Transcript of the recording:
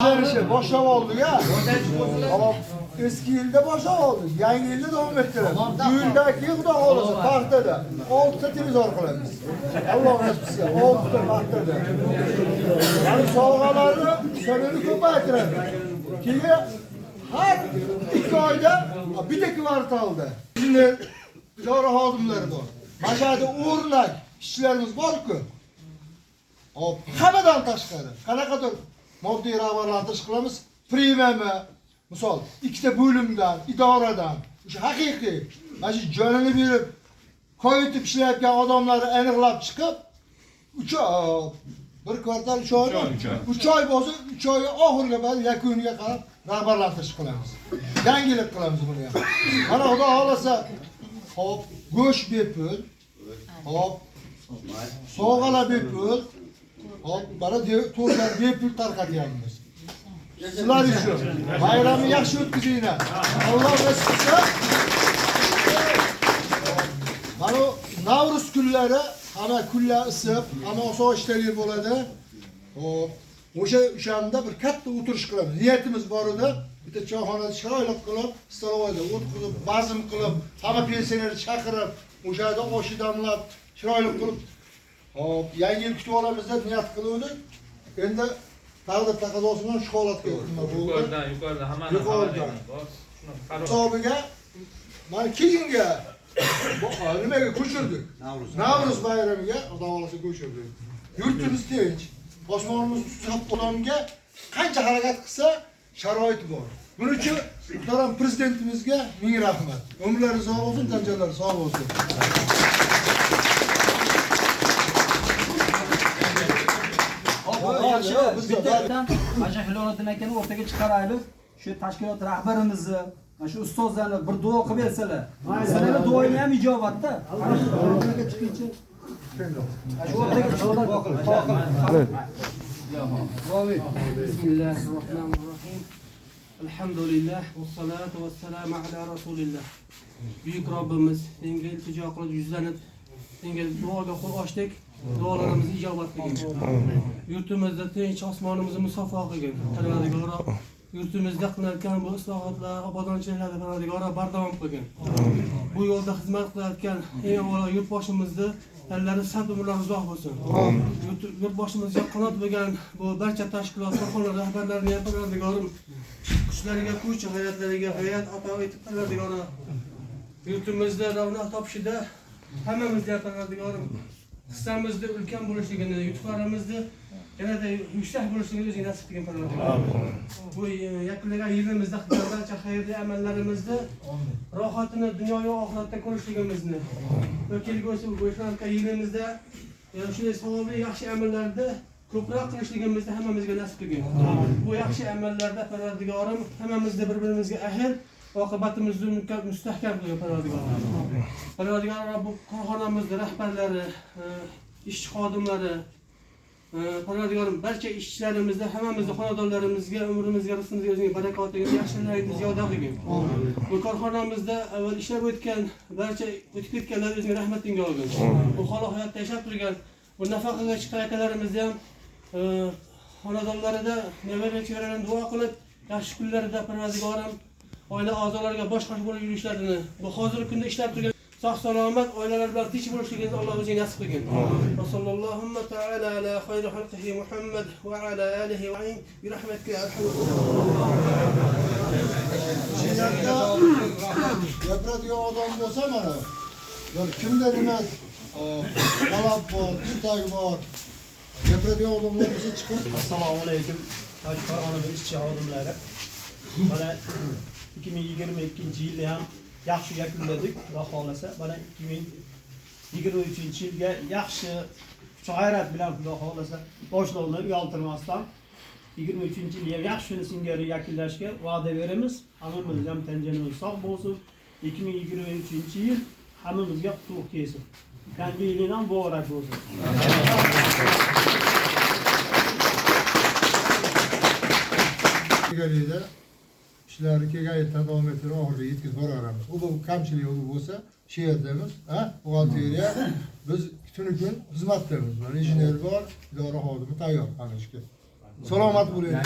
Yarışı boshlab oldik ha. Tamam. Eski yilda boshlab oldik. Yangi yilda davom ettiramiz. Iyundagi xudo xohlasa paxtada 6 ta televizor qilamiz. Alloh nasib qilsa 6 ta paxtada. Yani sovg'alarni sonini ko'paytiramiz. Keyin har 2 oyda bitta kvartalda injener, idora xodimlari bor. Mana shu yerda o'rnak ishchilarimiz bor-ku. Hop, hammadan tashqari qanaqadir moddiy rag'batlantirish qilamiz. Premiyami, misol, ikkita bo'limdan, idoradan, o'sha haqiqiy mana shu jonini berib, koyitib ishlayotgan odamlarni aniqlab chiqib, 3 bir kvartal 3 oymi? 3 oy bo'lsa, 3 oy oxiriga borib yakuniga qarab rag'batlantirish qilamiz. Yangilik qilamiz buni ham. Mana xudo xohlasa, hop, go'sht bepul, hop, sovg'alar bepul, hop, mana to'rtlar bepul tarqatyapmiz. Sizlar uchun bayramni yaxshi o'tkazinglar. Alloh nasib qilsa, mana Navruz kunlari hamma kunlar isib, hamma osoyishtalik bo'ladi. Hop, o'shanda bir katta o'tirish qilamiz. Niyatimiz bor edi. Bitta choyxonada chiroyli qilib, stolovoyda o'tkazib, bazm qilib, hamma pensionerni chaqirib, o'sha yerda osh damlab, chiroyli qilib, hop, yangi yil kutib olamiz deb niyat qiluvdik. Endi taqdir taqozosi bilan shu holatga nima bo'ldi. Yuqoridan, yuqoridan hammani Yuqoridan. bor. Shuni qaror. Hisobiga mana keyingi nimaga ko'chirdik? Navruz bayramiga Xudo xohlasa ko'chirdik. Yurtimiz tinch, osmonimiz saf odamga qancha harakat qilsa sharoit bor. Buning uchun muhtaram prezidentimizga ming rahmat. Umrlari sog' bo'lsin, tan-jonlari sog' bo'lsin. Yaxshi, bittadan mana shu Hiloliddin akani o'rtaga chiqaraylik. Shu tashkilot rahbarimizni, mana shu ustozlarni bir duo qilib bersalar. Sizlarning duoyini ham ijobatda. O'rtaga chiqingchi. Shu o'rtaga chiqib duo qilib. Bismillahirrohmanirrohim. Elhamdülillah ve salatu ve selamu ala Resulillah. Büyük Rabbimiz senga iltijo qilib yuzlanib, senga duoga qo'l ochdik. Duolarimizni ijobat qilgin. Yurtimizda tinch, osmonimizni musaffo qilgin. Parvardigoro, yurtimizda qilinayotgan bu islohotlar, obodonchiliklarni Parvardigoro bardavom qilgin. Bu yo'lda xizmat qilayotgan eng avvalo yurtboshimizni tallari sabr umrlari uzoq bo'lsin. Yurtboshimizga qanot bo'lgan bu barcha tashkilot, korxona rahbarlarini ham Parvardigorim kuchlariga kuch, g'ayratlariga g'ayrat ato etib Parvardigoro yurtimizda ravnaq topishida hammamizga Parvardigorim hissamizni ulkan bo'lishligini, yutuqlarimizni yanada yuksak bo'lishligini o'zing nasib qilgin Parvardigorim. Bu yakunlagan yilimizda qilgan barcha xayrli amallarimizni rohatini dunyo va oxiratda ko'rishligimizni va kelgusi boshlangan yilimizda shunday savobli yaxshi amallarni ko'proq qilishligimizni hammamizga nasib qilgin. Bu yaxshi amallarda Parvardigorim hammamizni bir-birimizga ahil, oqibatimizni mustahkam qilgin Parvardigorim. Parvardigorim bu korxonamizni rahbarlari, ishchi xodimlari, Parvardigorim barcha ishchilarimizni, hammamizni xonadonlarimizga, umrimizga, rizqimizga o'zing barakotingni, yaxshiliklarni ziyoda qilgin. Bu korxonamizda avval ishlab o'tgan barcha o'tib ketganlar o'zing rahmatingga olgin. Bu hol hayotda yashab turgan bu nafaqaga chiqqan akalarimizni ham xonadonlarida nevara chevaralarini duo qilib, yaxshi kunlarida Parvardigorim oila a'zolariga bosh qosh bo'lib yurishlarini, bu hozirgi kunda ishlab turgan sog' salomat oilalar bilan tinch bo'lishligini Alloh o'zing nasib qilgin. Va sallallohu taala ala xayri xalqihi Muhammad va ala alihi va bi rahmatika ya arhamar Chinakda gapiradigan odam bo'lsa mana, bir kimda nima talab bor, istak bor, gapiradigan odamlar bo'lsa chiqib. Assalomu alaykum. Tosh korxonamiz ishchi xodimlari. Mana 2022-yilni ham yaxshi yakunladik, Xudo xohlasa. Mana 2023-yilga yaxshi kuch g'ayrat bilan Xudo xohlasa boshlovni uyaltirmasdan 23-yilni ham yaxshi singari yakunlashga va'da beramiz. Hammamiz ham tan-jonimiz sog' bo'lsin. 2023-yil hammamizga qutlug' kelsin. Yangi yilning ham muborak bo'lsin. Kelganida ishlari kelgan yerdan davom ettirib oxiriga yetkazib boraveramiz. U bu kamchilik bo'lsa, shu yerdamiz, ha? Buxgalteriya biz tuni kun xizmatdamiz. Mana injener bor, idora xodimi tayyor hamma ishga. Salomat bo'ling.